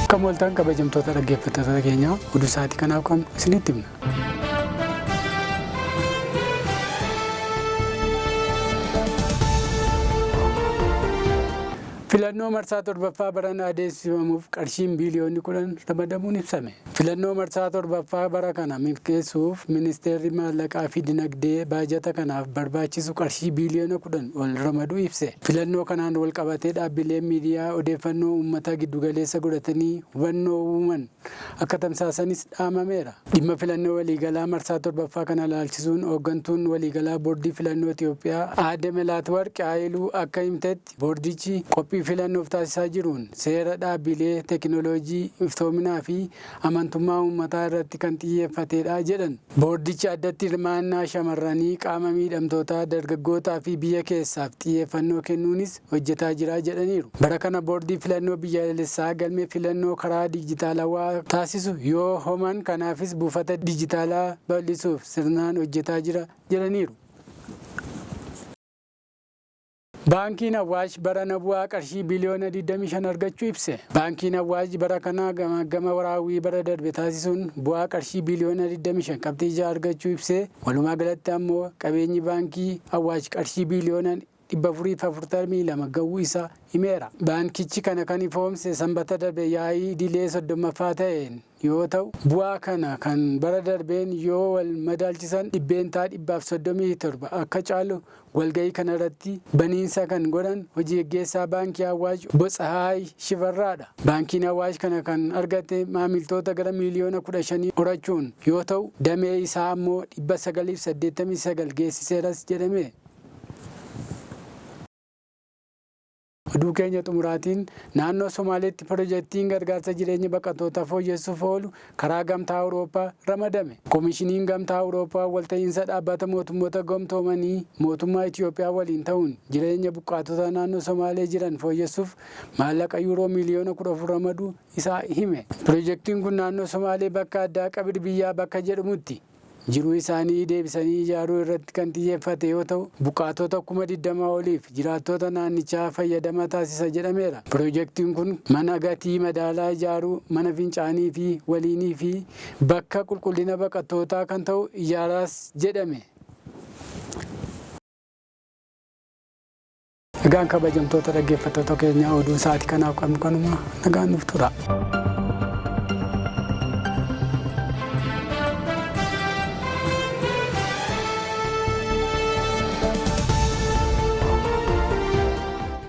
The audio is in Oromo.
Akkam ooltan kabajamtoota dhaggeeffattoota keenyaa, oduu sa'aatii kanaaf qabnu isinitti himna. Filannoo marsaa 7ffaa barana adeemsifamuuf qarshiin biiliyoonni 10 ramadamuun ibsame. Filannoo marsaa 7ffaa bara kana milkeessuuf Ministeerri Maallaqaa fi Dinagdee baajata kanaaf barbaachisu qarshii biiliyoona 10 ol ramaduu ibse. Filannoo kanaan walqabatee dhaabbileen miidiyaa odeeffannoo uummataa giddugaleessa godhatanii hubannoo uuman akka tamsaasanis dhaamameera. Dhimma filannoo waliigalaa marsaa 7ffaa kana ilaalchisuun hooggantuun waliigalaa Boordii Filannoo Itiyoophiyaa Aadde Melaatwarqi Haayiluu akka himtetti, boordichi qophii filannoof taasisaa jiruun seera dhaabbilee, teekinooloojii, iftoominaa fi amantummaa uummataa irratti kan xiyyeeffateedha jedhan. Boordichi addatti hirmaannaa shamarranii, qaama miidhamtootaa, dargaggootaa fi biyya keessaaf xiyyeeffannoo kennuunis hojjetaa jira jedhaniiru. Bara kana Boordii Filannoo Biyyaalessaa galmee filannoo karaa diijitaalawaa taasisu yoo homan kanaafis buufata diijitaalaa bal'isuuf sirnaan hojjetaa jira jedhaniiru. Baankiin Awaash barana bu'aa qarshii biliyoona 25 argachuu ibse. Baankiin Awaash bara kana gamaaggama raawwii bara darbe taasisuun bu'aa qarshii biliyoona 25 qabxii 6 argachuu ibsee, walumaagalatti ammoo qabeenyi Baankii Awaash qarshii biliyoona 442 gahuu isaa himeera. Baankichi kana kan ifoomse Sanbata darbe yaa'ii idilee 30ffaa ta'een yoo ta'u, bu'aa kana kan bara darbeen yoo wal madaalchisan %137 akka caalu walgahii kanarratti baniinsa kan godhan hojii geggeessaa Baankii Awaash Obbo Tsahaay Shifarraadha. Baankiin Awaash kana kan argate maamiltoota gara miiliyoona 15 horachuun yoo ta'u, damee isaa ammoo 989 geessiseeras jedhame. Oduu keenya xumuraatiin, naannoo Somaaleetti pirojektiin gargaarsa jireenya baqattootaa fooyyessuuf oolu karaa Gamtaa Awurooppaa ramadame. Komishiniin Gamtaa Awurooppaa walta'iinsa Dhaabbata Mootummoota Gamtoomanii mootummaa Itiyoophiyaa waliin ta'uun jireenya buqqaatota naannoo Somaalee jiran fooyyessuuf maallaqa Yuuroo miiliyoona 14 ramaduu isaa hime. Pirojektiin kun naannoo Somaalee bakka addaa Qabir Biyyaa bakka jedhmutti jiruu isaanii deebisanii ijaaruu irratti kan xiyyeeffate yoo ta'u, buqqaatota 20,000 oliif jiraattoota naannichaa fayyadama taasisa jedhameera. Pirojektiin kun mana gatii madaalaa ijaaruu, mana fincaanii fi waliinii fi bakka qulqullina baqattootaa kan ta'u ijaaraas jedhame. Egaan kabajamtoota dhaggeeffattoota keenyaa oduun sa'aatii kanaaf qabnu kanuma, nagaan nuuf tura.